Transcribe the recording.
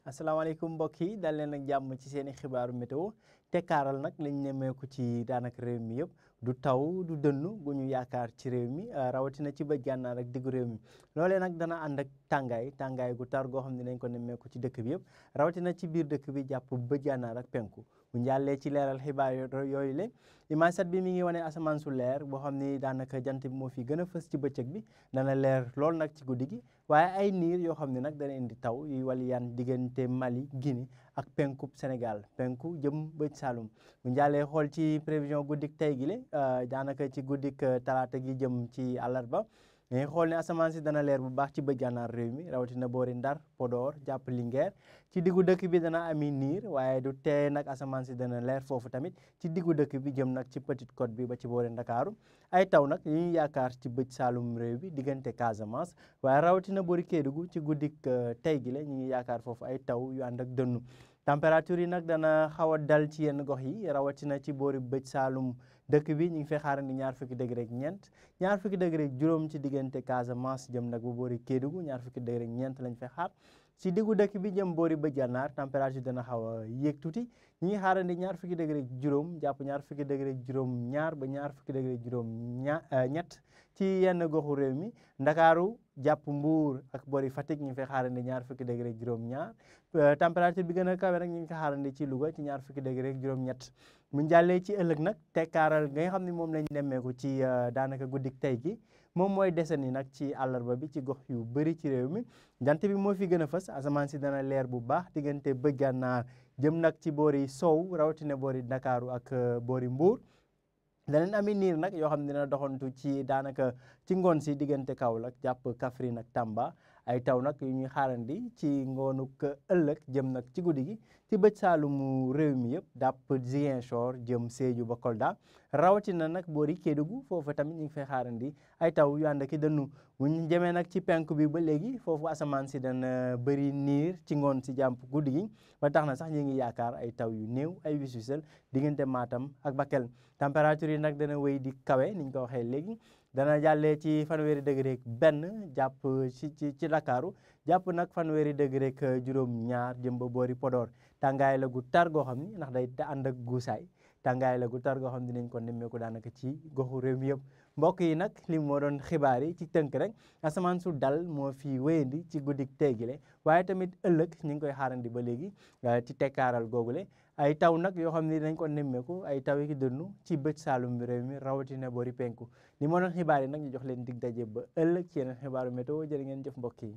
asalaamaaleykum mbokk yi dal leen ak jàmm ci seeni xibaaru météo tekkaaral nag lañ nemmeeku ci daanaka réew mi yëpp du taw du dënnu bu ñu yaakaar ci réew mi rawatina ci bëj gànnaar ak diggu réew mi loolee nag dana ànd ak tàngaay gu tar goo xam ne nañ ko nemmeeku ci dëkk bi yëpp rawatina ci biir dëkk bi jàpp bëj gànnaar ak penku bu njàllee ci leeral xibaar yooyu le image sat bi mi ngi wane asamaan su leer boo xam ni daanaka jant bi moo fi gën a fës ci bëccëg bi dana leer lool nag ci guddi gi waaye ay niir yoo xam ne nag dana indi taw yuy waliyaan diggante Mali Guinée ak penkub Sénégal penku jëm bëj Saloum bu njàllee xool ci prévision guddik tey gi le daanaka ci guddik talaata gi jëm ci àllarba mais xool ne asamaan si dana leer bu baax ci bëj gànnaar réew mi rawatina boori Ndar Podor jàpp Linguère ci diggu dëkk bi dana ami niir waaye du tee nag asamaan si dana leer foofu tamit ci diggu dëkk bi jëm nag ci Petite Côte bi ba ci boori Ndakaaru ay taw nag yi ñu yaakaar ci bëj Saloum réew bi diggante Casamance waaye rawatina boori Kédougou ci guddik tey gi la ñu ngi yaakaar foofu ay taw yu ànd ak dënnu température yi nag dana xaw a dal ci yenn gox yi rawatina ci boori bëj Saloum dëkk bi ñu ngi fay xaarandi 20 degré ak ñeent 20 degré ak juróom ci diggante Casamance jëm nag bu boori Kédougou 20 degré ak ñeent lañ fay xaar ci diggu dëkk bi jëm boori bëj gànnaar température dana xaw a yéeg tuuti ñu ngi xaarandi 20 degré ak juróom jàpp 20 degré ak juróom ñaar ba 20 degré ak juróom ñett ci yenn goxu réew mi Ndakaaru jàpp Mbuur ak boori Fatick ñu ngi fay xaarandi 20 degré ak juróom ñaar température bi gën a kawe nag ñu ngi ko xaarandi ci Louga ci 20 degré ak juróom ñett mu jàllee ci ëllëg nag tekkaaral nga xam ne moom lañ nemmeeku ci daanaka guddik tey gi moom mooy desani nag ci àllarba bi ci gox yu bëri ci réew mi jant bi moo fi gën a fës asamaan si dana leer bu baax diggante bëj gànnaar jëm nag ci boori sow rawatina boori Ndakaaru ak boori Mbuur daneen ami niir nag yoo xam ne dina doxantu ci daanaka ci ngoon si diggante Kaolack jàpp Kaffrine ak Tamba ay taw nag yu ñuy xaarandi ci ngoonuk ëllëg jëm nag ci guddi gi ci bëj Saalumu réew mi yëpp dàpp Ziguinchor jëm Sédhiou ba Kolda rawatina nag boori Kédougou foofu tamit ñu ngi fay xaarandi ay taw yu ànd ak dënnu bu ñu jëmee nag ci penk bi ba léegi foofu asamaan si dana bëri niir ci ngoon si jàpp guddi gi ba tax na sax ñu ngi yaakaar ay taw yu néew ay wis-wisal diggante Matam ak Bakel température yi nag dana wéy di kawe ni ñu ko waxee léegi dana jàllee ci 20 degré ak benn jàpp ci Ndakaaru jàpp nag 20 degré ak juróom ñaar jëm ba boori Podor tàngaay la gu tar goo xam ni ndax day ànd ak guusaay tàngaay la gu tar goo xam ne dinañ ko nemmeeku daanaka ci goxu réew mi yëpp mbokk yi nag li moo doon xibaar yi ci tënk rek asamaan su dal moo fi wéyandi ci guddik teegile waaye tamit ëllëg ñu ngi koy xaarandi ba léegi ci tekkaaral googule ay taw nag yoo xam ne dinañ ko nemmeeku ay taw yi ki dënnu ci bëj Saalum réew mi rawatina boori penku li moo doon xibaar yi nag ñu jox leen dig daje ba ëllëg ci yeneen xibaaru météo jërë ngeen jëf mbokk yi